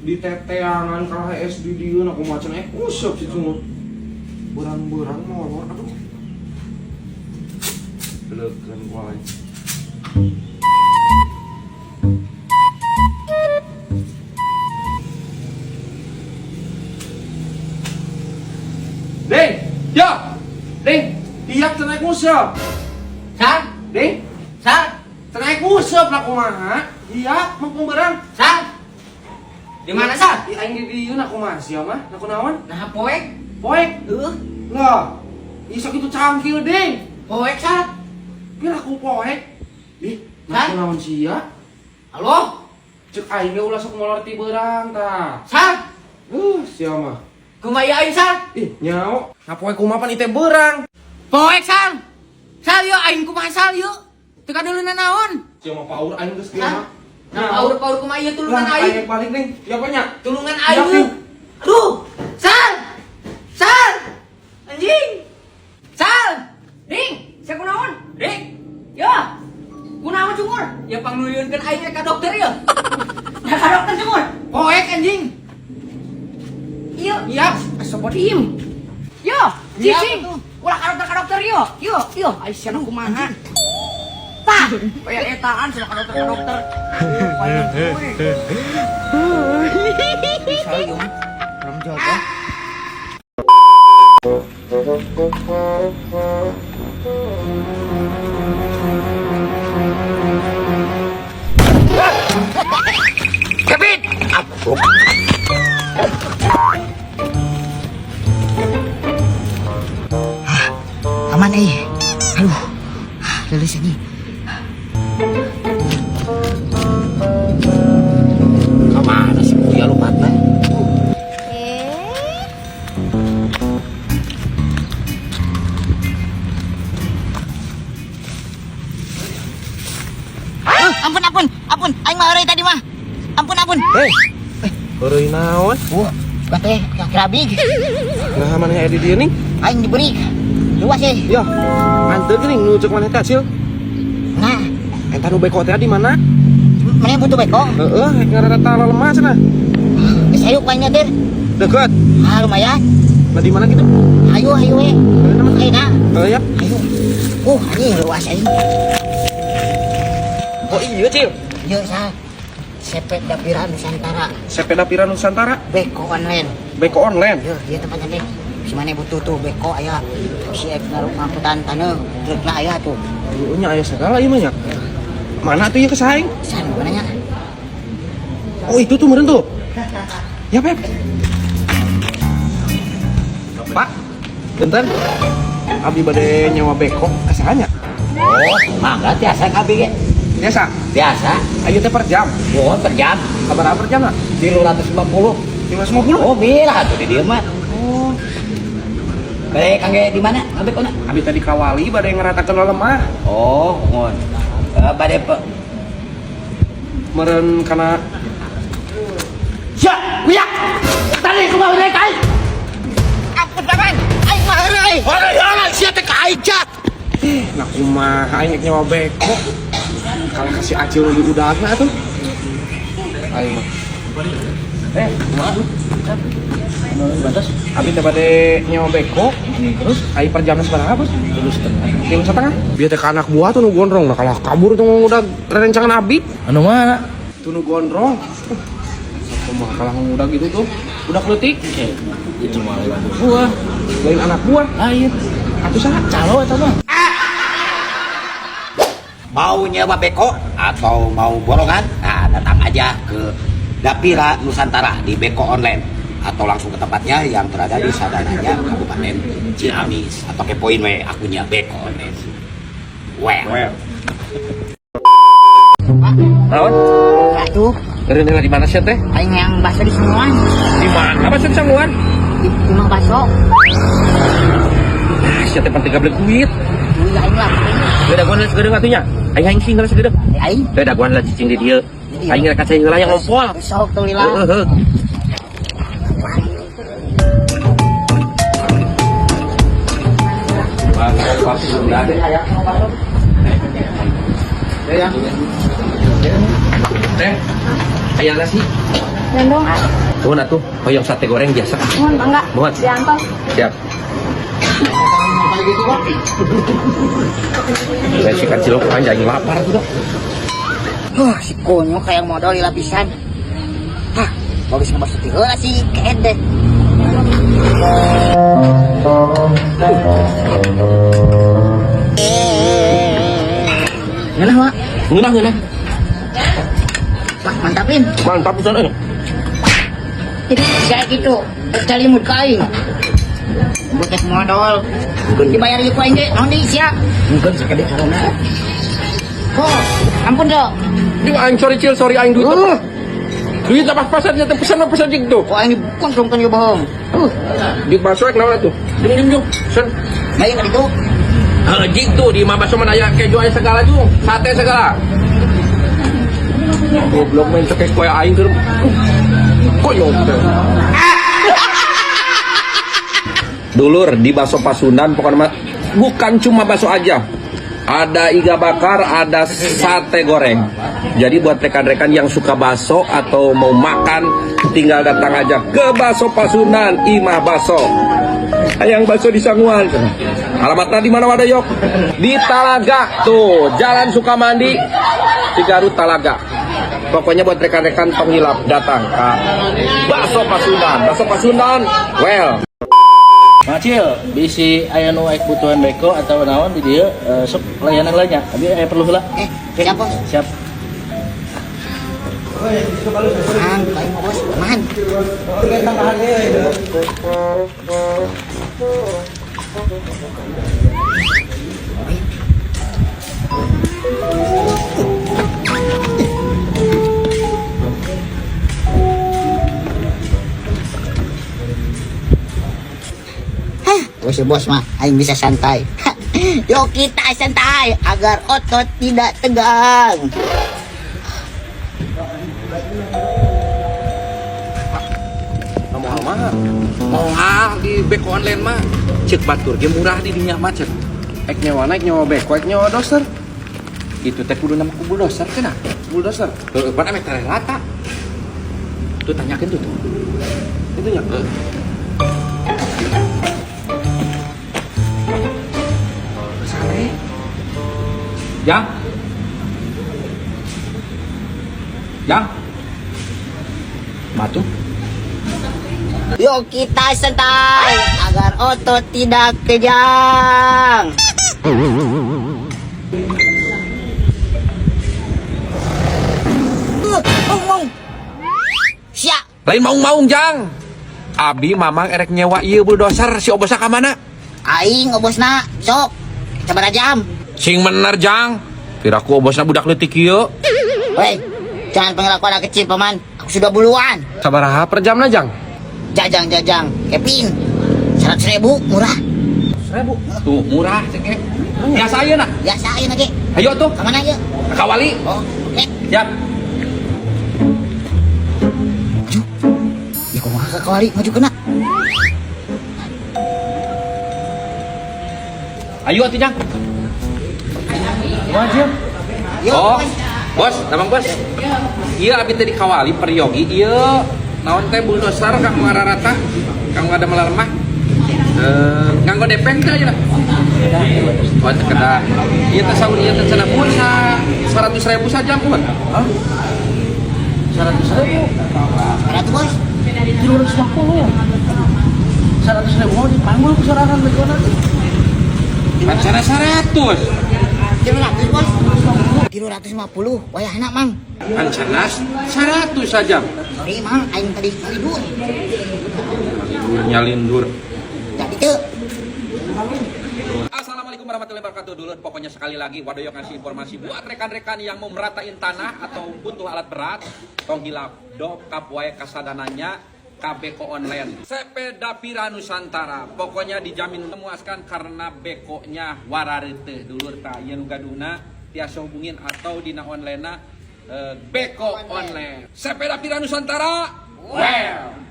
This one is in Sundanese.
Di teteangan kalah SD dieu na kumaha cenah useup si cungur. Beurang-beurang molor aduh. Leukeun ku aing. Ding, ya. Ding, tiap cenah nguseup. Sal, Ding, Sal, cenah nguseup lah kumaha? Iya, mangkung beurang. Sal. Di mana Sal? Di aing di dieu na kumaha sia mah? Na kunaon? Nah, poek. Poek. Heuh, Lah, ieu kitu cangkil, Ding. Poek Sal. Pira ku poek? Ih, na Hah? kunaon sia? Halo, Cek aing ge ulah sok molor ti beurang tah. Sal. Sia mah. Kumaha aing Sal? Ih, nyao. Ngapoe kumaha pan ite beurang? Poek Sal. Sal yo aing kumaha Sal yo. Teu kadeuleuna naon? Sia mah paur aing geus kieu Hah? mah. Nah, paur-paur kumaha ieu tulungan Lah, aing. aing balik nih. Ya apa nya? Tulungan aing. Ya, yeuh. Aduh, Sal. Sal. Anjing. Sal. Ding, saya kunaon? Dik, Ya. Kunaon cungur? ya pangnuluyunkeun aing ka dokter ya. Ya ka dokter cungur. Poek anjing. Iya. Iya. Astagfirullahaladzim. Yo, Iya, cicing. betul. Ulah ka dokter yo. Yo, yo, ai sia kumaha. Tah, Kayak etaan sama ka dokter ka dokter. Bisa yuk. Belum jaga. Aman eh. Aduh. Lulus ini. Kemana sih Buya lompatna? Ampun ampun, ampun. Aing mah heureuy tadi mah. Ampun ampun. Hei. Heureuy naon? Bukan teh kerabig. Nah, mana aya di dieu nih? Aing diberi. Luas eh. Ya, anteur geuning nu ceuk maneh teh Acil. Nah, Eta nu beko teh di mana? mana butuh beko? Heeh, rek ngararata lemah cenah. Geus hayuk paling teh. Deket. Ah, lumayan. Nah, di mana gitu? Ayo ayo we. Ayo nah. Heeh ya. Ayo. Anjing luas aing. Oh iya, Cil. Yuk, sa. Sepet Dapira Nusantara. Sepeda Pira Nusantara, Beko online. beko online. Yuk, ieu tempatnya deh. Si mana butuh tuh beko aya. Si ek ngangkutan taneuh, trukna aya tuh. Heeh nya aya segala ieu mah nya. Mana tuh ieu ke saing? San mana nya? Oh, itu tuh meureun tuh. Ya, Pep. Pak, bentar. Abi bade nyewa beko ka saha nya? Oh, mangga tiasa kabeh ge. Biasa. Biasa. Ayo teh per jam. Oh, per jam. Sabaraha per jam lah? 350. 550. Oh, bila tuh di dieu mah. Oh. Bade kangge di mana? Kabeh kona. Abi tadi kawali bade ngeratakeun lemah. Oh, ngon. Bade pe Meureun kana Sia, uyak. Tadi kumaha heureuy ka aing? Ampun paman, aing mah heureuy. Heureuy heureuy sia teh ka aing sia. Nah kumaha aing rek nyewa beko. Kalau kasih Acil nu diudagna atuh. Aing mah. Kumaha tuh? Batas Abi teh bade nyewa beko. terus Ai per jamna sabaraha, Bos? 3,5. 3,5. Biar teh ka anak buah tuh nu gondrong, nah kalah kabur tuh udah rencangan abi. Anu mana? Tuh nu gondrong. Kumaha kalah ngudag gitu tuh. Udah leutik. Itu mah lain buah. Lain anak buah. Lain. Atuh saha? Calo eta mah. Mau nyewa beko atau mau borongan? Nah, datang aja ke Dapira Nusantara di Beko Online atau langsung ke tempatnya yang berada di Sadananya Kabupaten Ciamis atau kepoin we akunnya Beko Online. Well. Naon? Atuh, Dari di mana sih teh? aing yang bakso di Sanguan. Di mana? Apa sih di Sanguan? Di imah bakso. Ah, sia teh pan teu gablek duit. Duit aing lah. Geudah daguan lah segedeung atuh nya. Aing aing sing heula segedeung. Aing. Teu daguan lah cicing di dieu. Aing rek kacai heula yang ngompol. Sok tuh lila. Heeh heeh. Ya. Teh, aya nasi. Nendong ah. Nuhun atuh, hoyong sate goreng biasa. Mohon mangga. Mohon. Diantos. Siap. Saya sikat cilok panjang lapar tuh dok. Si konyol kayak modal di lapisan. Hah, bagus ngebasuh ti heula si keed deh. Ngeunah, Wak. Ngeunah ngeunah. Wah, mantapin. Mantap pisan euy. Jadi saya gitu, cari mood ka aing. Butet modal. Dibayar ieu ku aing ge, naon deui sia? Mungkin sakedik karena. Kok, ampun dok. Di aing sorry cil, sorry aing duit. Duit pas-pasan nya teh pesan pesan jeung tuh. Kok aing dikonsumkan ieu bohong. Duit masuk naon atuh? Jung jung jung. Sen. Baik ka ditu. Heuh jing tuh di imah baso mah aya keju aya segala jung, sate segala. Goblok main cekek koe aing keur. Konyol teh. Dulur di bakso Pasundan pokoknya mah bukan cuma bakso aja. Ada iga bakar, ada sate goreng. Jadi buat rekan-rekan yang suka bakso atau mau makan, tinggal datang aja ke Bakso Pasundan, Imah Bakso. Ayang bakso di Sanguan. Alamatnya di mana Wadayok? Di Talaga tuh, Jalan Sukamandi, di Garut Talaga. Pokoknya buat rekan-rekan tong hilap datang ke Bakso Pasundan. Bakso Pasundan, well. Macil, bisi aya nu aek butuhan beko atau naon di dieu sok layanan lainnya. Abi aya perlu heula. Siap, Bos. Siap. Aman, aing mah, Bos. Aman. Hah, bos bos mah aing bisa santai. Yuk kita santai agar otot tidak tegang. Mahal mah. Mahal di beko online mah. Cek batur ge murah di dinya mah cek. Ek nyewa naik nyewa beko, ek nyewa doser. Itu teh kudu nama ku bulldozer cenah. Bulldozer. Heueuh, pan ame teh rata. Tuh tanyakeun tuh tuh. Itu nya. Heeh. Sale. Jang. Jang. Matu. Yuk kita santai agar otot tidak kejang. Maung. Siap. Lain maung-maung Jang. Abi mamang erek nyewa ieu bulldozer si obosna ka mana? Aing obosna sok. Sabaraha jam? Sing bener Jang. Piraku obosna budak leutik ieu. Weh, jangan panggil aku anak kecil paman. Aku sudah buluan. Sabaraha per jamna Jang? Jajang jajang. Kevin, 100.000 murah. 1.000. Tuh murah cek ge. Biasa ayeuna. Biasa ayeuna ge. Ayo tuh. Ka mana ieu? Ka Kawali. Oh, oke. Siap. Maju. Ya kumaha ka Kawali maju kena. Ayo atuh Jang. Wajib. Yo, Oh, bos, damang bos. Iya abi teh di Kawali peryogi ieu naon teh bulldozer kang ngararata, kang ada melarmah. Nganggo depeng teh aja lah. Oh, teh kedah. Ieu teh saur ieu teh cenah pulsa 100.000 sajam kumaha? Hah? 100.000. 100 bos. 350. 100.000 mau dipanggul ku sorangan bekona. Acara 100. 300 bos. 350 wayahna mang. Ancana 100 sajam. Sorry mang, aing tadi libur. Nyalindur. Jadi teu. Assalamualaikum warahmatullahi wabarakatuh. Dulur, pokoknya sekali lagi Wadoyo ngasih informasi buat rekan-rekan yang mau meratain tanah atau butuh alat berat, tong hilap dokap wae kasadananya ka Beko Online. Sepeda Pira Nusantara, pokoknya dijamin memuaskan karena bekonya warareuteuh dulur tah ieu nu gaduhna tiasa hubungin atau dina online-na Beko Online. Sepeda Pira Nusantara, well.